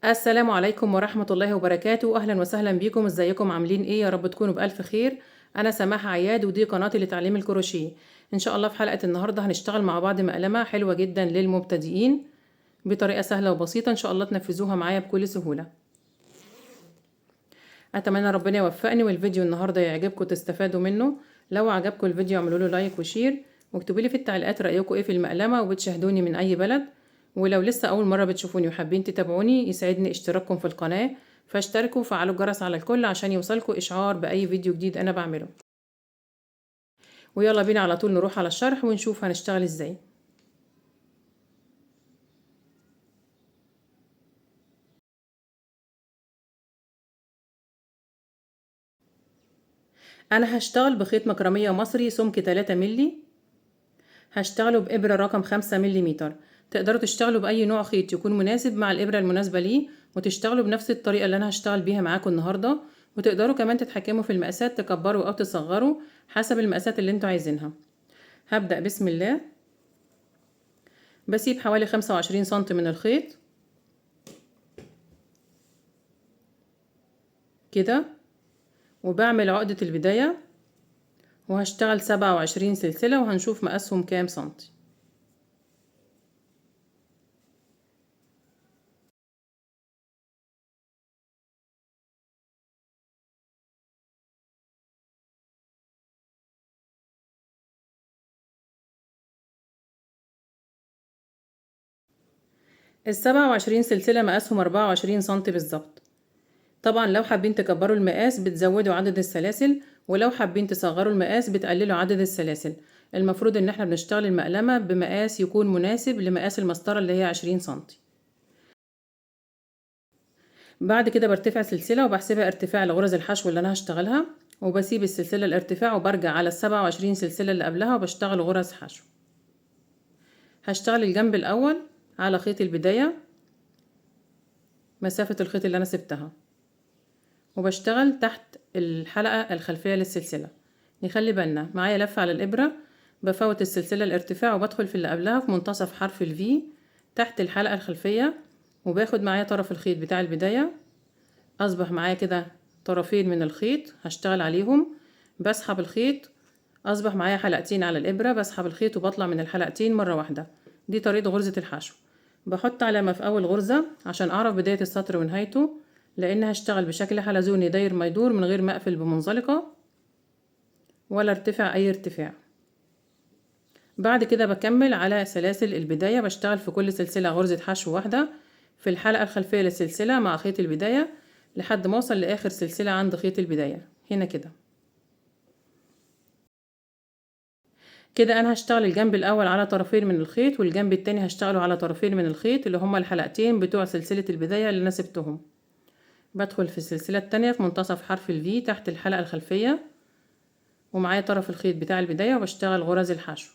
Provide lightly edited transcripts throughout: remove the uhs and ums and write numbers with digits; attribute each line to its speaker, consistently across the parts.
Speaker 1: السلام عليكم ورحمة الله وبركاته. أهلا وسهلا بيكم. ازيكم عاملين ايه؟ يا رب تكونوا بألف خير. أنا سماح عياد ودي قناتي لتعليم الكروشيه. إن شاء الله في حلقة النهاردة هنشتغل مع بعض مقلمة حلوة جدا للمبتدئين بطريقة سهلة وبسيطة، إن شاء الله تنفذوها معايا بكل سهولة. أتمنى ربنا يوفقني والفيديو النهاردة يعجبكم وتستفادوا منه. لو عجبكم الفيديو اعملوا له like و share، واكتبوا لي في التعليقات رأيكم ايه في المقلمة وبتشاهدوني من أي بلد. ولو لسه أول مرة بتشوفوني وحابين تتابعوني يسعدني اشتراككم في القناة، فاشتركوا وفعلوا الجرس على الكل عشان يوصلكوا إشعار بأي فيديو جديد أنا بعمله. ويلا بينا على طول نروح على الشرح ونشوف هنشتغل ازاي. أنا هشتغل بخيط مكرمية مصري سمك 3 ملي، هشتغله بإبرة رقم 5 مليمتر. تقدروا تشتغلوا بأي نوع خيط يكون مناسب مع الإبرة المناسبة ليه، وتشتغلوا بنفس الطريقة اللي أنا هشتغل بيها معاكم النهاردة. وتقدروا كمان تتحكموا في المقاسات، تكبروا أو تصغروا حسب المقاسات اللي انتوا عايزينها. هبدأ بسم الله. بسيب حوالي 25 سنتي من الخيط كده، وبعمل عقدة البداية، وهشتغل 27 سلسلة وهنشوف مقاسهم كام سنتي. 27 سلسلة مقاسهم 24 سنتي بالظبط. طبعا لو حابين تكبروا المقاس بتزودوا عدد السلاسل، ولو حابين تصغروا المقاس بتقللوا عدد السلاسل. المفروض ان احنا بنشتغل المقلمة بمقاس يكون مناسب لمقاس المسطرة اللي هي 20 سنتي. بعد كده برتفع سلسلة وبحسبها ارتفاع لغرز الحشو اللي انا هشتغلها، وبسيب السلسلة الارتفاع وبرجع على 27 سلسلة اللي قبلها وبشتغل غرز حشو. هشتغل الجنب الاول على خيط البداية مسافة الخيط اللي انا سبتها، وبشتغل تحت الحلقة الخلفية للسلسلة. نخلي بالنا معايا لفة على الإبرة، بفوت السلسلة الارتفاع وبدخل في اللي قبلها في منتصف حرف الفي تحت الحلقة الخلفية، وباخد معايا طرف الخيط بتاع البداية. أصبح معايا كده طرفين من الخيط هشتغل عليهم. بسحب الخيط، أصبح معايا حلقتين على الإبرة، بسحب الخيط وبطلع من الحلقتين مرة واحدة. دي طريقة غرزة الحشو. بحط علامة في أول غرزة عشان أعرف بداية السطر ونهايته، لأن هشتغل بشكل حلزوني داير ما يدور من غير ما أقفل بمنزلقة ولا ارتفع أي ارتفاع. بعد كده بكمل على سلاسل البداية، بشتغل في كل سلسلة غرزة حشو واحدة في الحلقة الخلفية للسلسلة مع خيط البداية لحد ما أوصل لآخر سلسلة عند خيط البداية هنا كده. كده أنا هشتغل الجنب الأول على طرفين من الخيط، والجنب التاني هشتغله على طرفين من الخيط اللي هما الحلقتين بتوع سلسلة البداية اللي أنا سبتهم. بدخل في السلسلة التانية في منتصف حرف الفي تحت الحلقة الخلفية، ومعايا طرف الخيط بتاع البداية، وبشتغل غرز الحشو.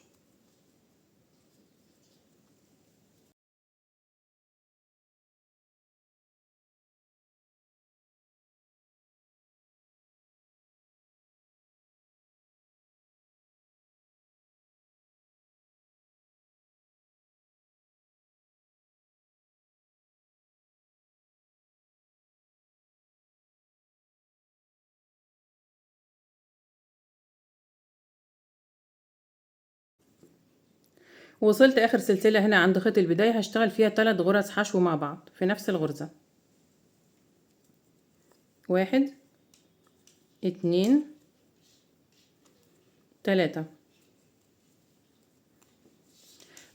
Speaker 1: وصلت اخر سلسلة هنا عند خيط البداية، هشتغل فيها 3 غرز حشو مع بعض في نفس الغرزة. 1 2 3.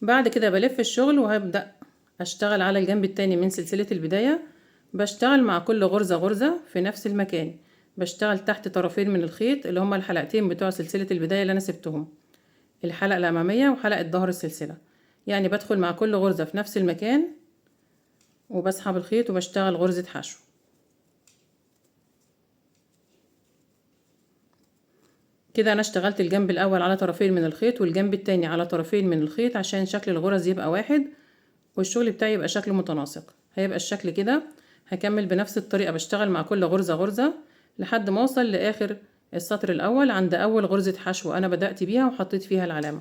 Speaker 1: بعد كده بلف الشغل وهبدأ اشتغل على الجنب التاني من سلسلة البداية. بشتغل مع كل غرزة غرزة في نفس المكان، بشتغل تحت طرفين من الخيط اللي هما الحلقتين بتوع سلسلة البداية اللي انا سبتهم، الحلقة الأمامية وحلقة ظهر السلسلة. يعني بدخل مع كل غرزة في نفس المكان وبسحب الخيط وبشتغل غرزة حشو. كده أنا اشتغلت الجنب الأول على طرفين من الخيط والجنب التاني على طرفين من الخيط عشان شكل الغرز يبقى واحد والشغل بتاعي يبقى شكله متناسق. هيبقى الشكل كده. هكمل بنفس الطريقة، بشتغل مع كل غرزة غرزة لحد ما أوصل لآخر السطر الأول عند أول غرزة حشو أنا بدأت بيها وحطيت فيها العلامة.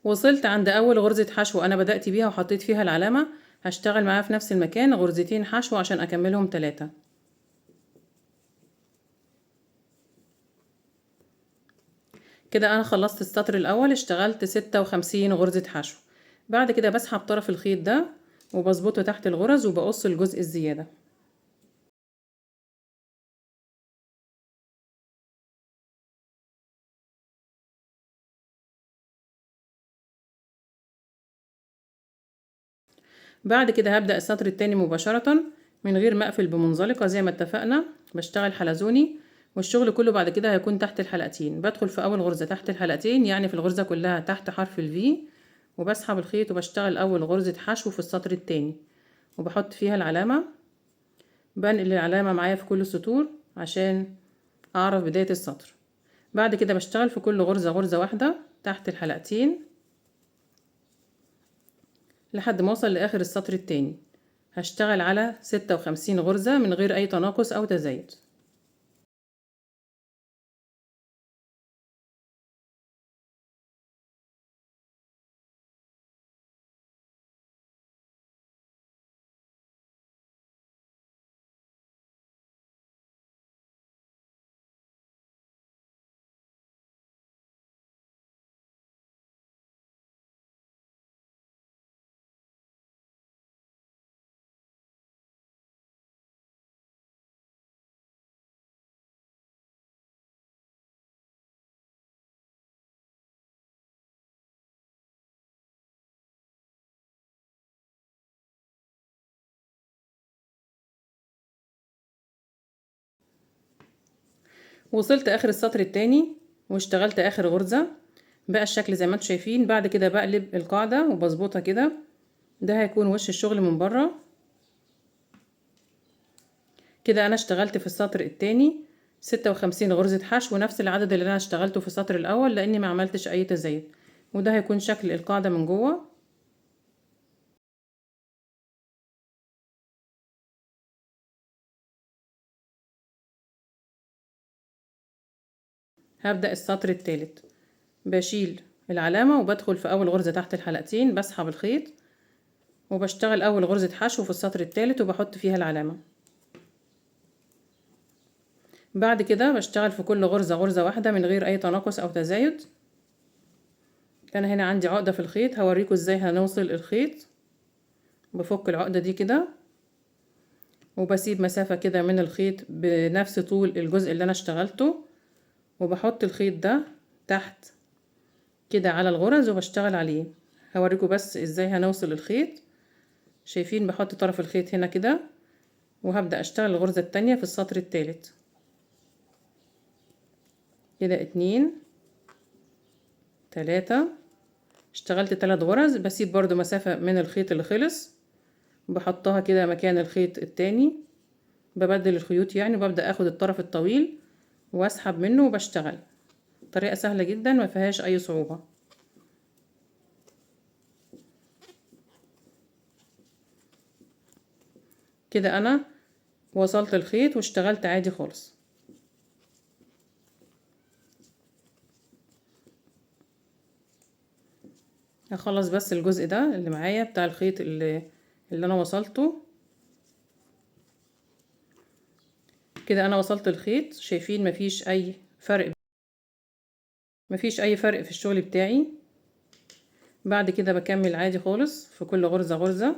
Speaker 1: وصلت عند اول غرزة حشو انا بدأت بيها وحطيت فيها العلامة، هشتغل معاها في نفس المكان غرزتين حشو عشان اكملهم 3. كده انا خلصت السطر الاول، اشتغلت 56 غرزة حشو. بعد كده بسحب طرف الخيط ده وبظبطه تحت الغرز وبقص الجزء الزيادة. بعد كده هبدأ السطر التاني مباشرة من غير ما اقفل بمنزلقة زي ما اتفقنا، بشتغل حلزوني، والشغل كله بعد كده هيكون تحت الحلقتين. بدخل في اول غرزة تحت الحلقتين، يعني في الغرزة كلها تحت حرف الفي، وبسحب الخيط وبشتغل اول غرزة حشو في السطر التاني وبحط فيها العلامة. بنقل العلامة معايا في كل السطور عشان اعرف بداية السطر. بعد كده بشتغل في كل غرزة غرزة واحدة تحت الحلقتين لحد ما اوصل لاخر السطر التاني. هشتغل على 56 غرزة من غير اي تناقص او تزايد. وصلت اخر السطر التاني واشتغلت اخر غرزة، بقى الشكل زي ما انتم شايفين. بعد كده بقلب القاعدة وبظبطها كده، ده هيكون وش الشغل من بره كده. انا اشتغلت في السطر التاني 56 غرزة حشو، نفس العدد اللي انا اشتغلته في السطر الاول لاني ما عملتش اي تزايد، وده هيكون شكل القاعدة من جوه. هبدأ السطر الثالث، بشيل العلامة وبدخل في أول غرزة تحت الحلقتين، بسحب الخيط وبشتغل أول غرزة حشو في السطر الثالث وبحط فيها العلامة. بعد كده بشتغل في كل غرزة غرزة واحدة من غير أي تناقص أو تزايد. أنا هنا عندي عقدة في الخيط، هوريكم ازاي هنوصل الخيط. بفك العقدة دي كده وبسيب مسافة كده من الخيط بنفس طول الجزء اللي أنا اشتغلته، وبحط الخيط ده تحت كده على الغرز وبشتغل عليه. هوريكم بس ازاي هنوصل الخيط. شايفين بحط طرف الخيط هنا كده وهبدأ اشتغل الغرزة التانية في السطر الثالث كده، 2 3، اشتغلت 3 غرز. بسيب برضو مسافة من الخيط اللي خلص بحطها كده مكان الخيط التاني، ببدل الخيوط يعني، وببدأ اخد الطرف الطويل واسحب منه وبشتغل. طريقة سهلة جدا ما فيهاش اي صعوبة. كده انا وصلت الخيط واشتغلت عادي خالص. هخلص بس الجزء ده اللي معايا بتاع الخيط اللي انا وصلته كده. انا وصلت الخيط، شايفين مفيش اي فرق، مفيش اي فرق في الشغل بتاعي. بعد كده بكمل عادي خالص في كل غرزة غرزة.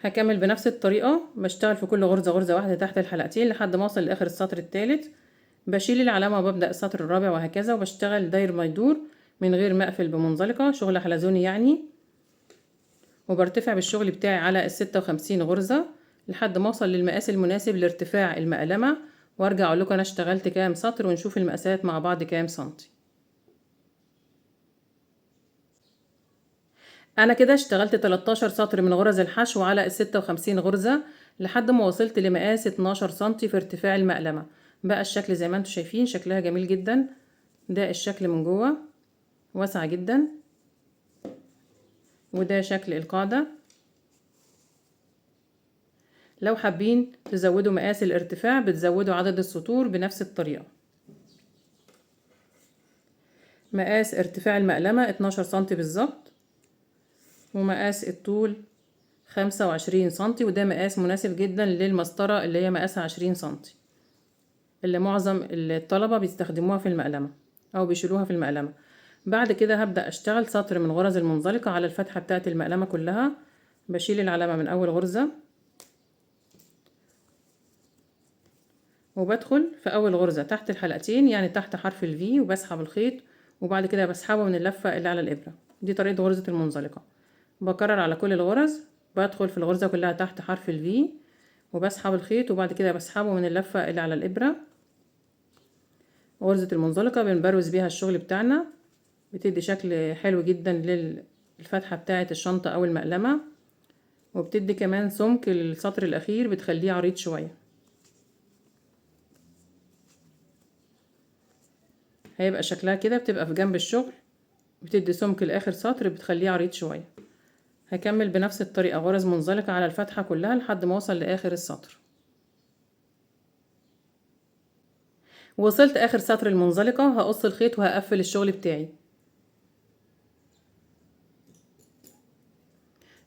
Speaker 1: هكمل بنفس الطريقة، بشتغل في كل غرزة غرزة واحدة تحت الحلقتين لحد ما اوصل لاخر السطر الثالث. بشيل العلامة وببدأ السطر الرابع وهكذا، وبشتغل داير ما يدور من غير ما اقفل بمنزلقة، شغل حلزوني يعني. وبرتفع بالشغل بتاعي على 56 غرزة لحد ما اوصل للمقاس المناسب لارتفاع المقلمة، وارجع اقول لكم انا اشتغلت كام سطر ونشوف المقاسات مع بعض كام سنتي. انا كده اشتغلت 13 سطر من غرز الحشو على 56 غرزة لحد ما وصلت لمقاس 12 سنتي في ارتفاع المقلمة. بقى الشكل زي ما انتم شايفين، شكلها جميل جدا. ده الشكل من جوه واسع جدا، وده شكل القاعدة. لو حابين تزودوا مقاس الارتفاع بتزودوا عدد السطور بنفس الطريقة. مقاس ارتفاع المقلمة 12 سنتي بالظبط، ومقاس الطول 25 سنتي، وده مقاس مناسب جدا للمسطرة اللي هي مقاسها 20 سنتي اللي معظم الطلبة بيستخدموها في المقلمة او بيشيلوها في المقلمة. بعد كده هبدأ اشتغل سطر من غرز المنزلقة على الفتحة بتاعت المقلمة كلها. بشيل العلامة من اول غرزة وبدخل في اول غرزة تحت الحلقتين، يعني تحت حرف الفي، وبسحب الخيط، وبعد كده بسحبه من اللفة اللي على الإبرة. دي طريقة غرزة المنزلقة. بكرر على كل الغرز، بدخل في الغرزة كلها تحت حرف الفي وبسحب الخيط، وبعد كده بسحبه من اللفة اللي على الإبرة. غرزة المنزلقة بنبروز بيها الشغل بتاعنا، بتدي شكل حلو جدا للفتحة بتاعة الشنطة أو المقلمة، وبتدي كمان سمك للسطر الأخير، بتخليه عريض شوية. هيبقى شكلها كده، بتبقى في جنب الشغل، بتدي سمك لآخر سطر، بتخليه عريض شوية. هكمل بنفس الطريقة غرز منزلقة على الفتحة كلها لحد ما اوصل لآخر السطر. وصلت آخر سطر المنزلقة، هقص الخيط وهقفل الشغل بتاعي.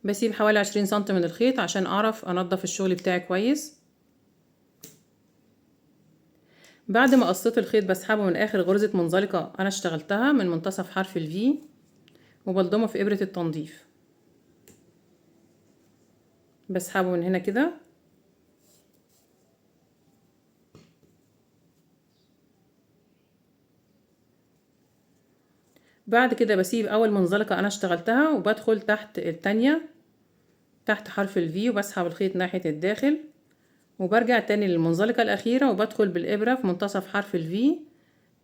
Speaker 1: بسيب حوالي 20 سنتي من الخيط عشان اعرف انضف الشغل بتاعي كويس. بعد ما قصيت الخيط بسحبه من اخر غرزة منزلقة انا اشتغلتها من منتصف حرف الفي، وبلضمه في ابرة التنظيف. بسحبه من هنا كده، بعد كده بسيب اول منزلقة انا اشتغلتها وبدخل تحت التانية تحت حرف الفي، وبسحب الخيط ناحية الداخل، وبرجع تاني للمنزلقة الأخيرة وبدخل بالإبرة في منتصف حرف الفي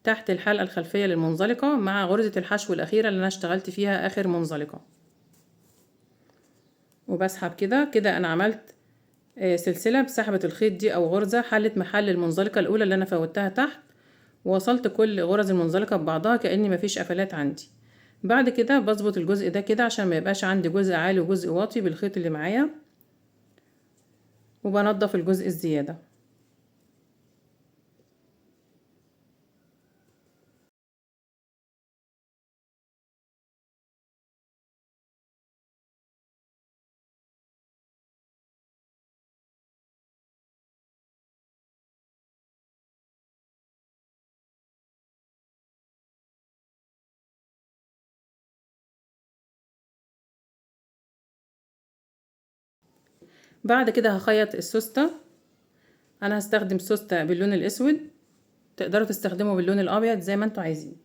Speaker 1: تحت الحلقة الخلفية للمنزلقة مع غرزة الحشو الأخيرة اللي أنا اشتغلت فيها آخر منزلقة، وبسحب كده. كده أنا عملت سلسلة بسحبة الخيط دي أو غرزة حلت محل المنزلقة الأولى اللي أنا فوتها تحت، ووصلت كل غرز المنزلقة ببعضها كأني مفيش قفلات عندي. بعد كده بظبط الجزء ده كده عشان ما يبقاش عندي جزء عالي وجزء واطي بالخيط اللي معايا، وبنضف الجزء الزيادة. بعد كده هخيط السوستة. انا هستخدم سوستة باللون الاسود، تقدروا تستخدموا باللون الابيض زي ما انتوا عايزين.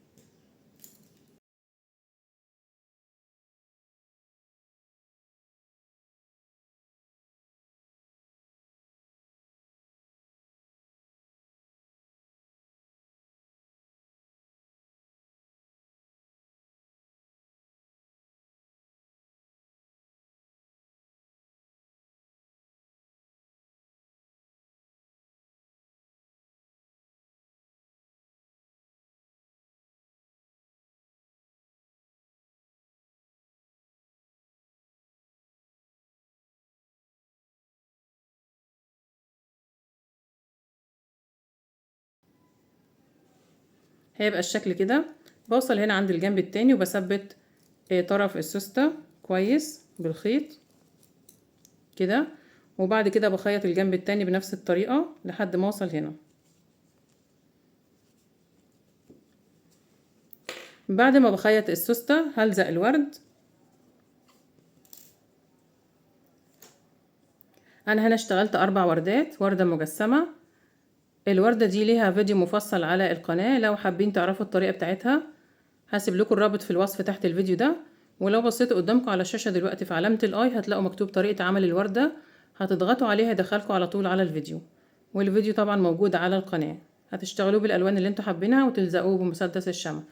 Speaker 1: هيبقى الشكل كده. بوصل هنا عند الجنب التاني وبثبت طرف السوستة كويس بالخيط كده، وبعد كده بخيط الجنب التاني بنفس الطريقة لحد ما اوصل هنا. بعد ما بخيط السوستة هلزق الورد. انا هنا اشتغلت 4 وردات، وردة مجسمة. الوردة دي ليها فيديو مفصل على القناة لو حابين تعرفوا الطريقة بتاعتها، هسيب لكم الرابط في الوصف تحت الفيديو ده. ولو بصيتوا قدامكم على الشاشة دلوقتي في علامة الاي هتلاقوا مكتوب طريقة عمل الوردة، هتضغطوا عليها يدخلكم على طول على الفيديو، والفيديو طبعا موجود على القناة. هتشتغلوه بالالوان اللي انتوا حابينها وتلزقوه بمسدس الشمع.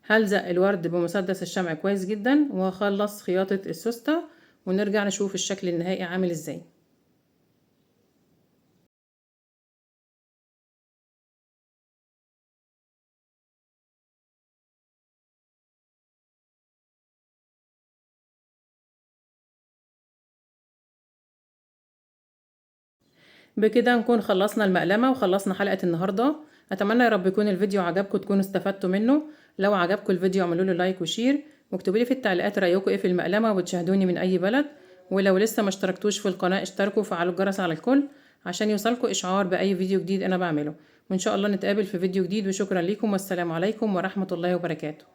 Speaker 1: هلزق الورد بمسدس الشمع كويس جدا، وهخلص خياطة السوستة ونرجع نشوف الشكل النهائي عامل ازاي. بكده نكون خلصنا المقلمة وخلصنا حلقة النهاردة. أتمنى يا رب يكون الفيديو عجبكم، تكونوا استفدتوا منه. لو عجبكم الفيديو اعملوا له like و share، واكتبوا لي في التعليقات رايكم ايه في المقلمه وبتشاهدوني من اي بلد. ولو لسه ما اشتركتوش في القناه اشتركوا وفعلوا الجرس على الكل عشان يوصلكم اشعار باي فيديو جديد انا بعمله. وان شاء الله نتقابل في فيديو جديد، وشكرا لكم والسلام عليكم ورحمه الله وبركاته.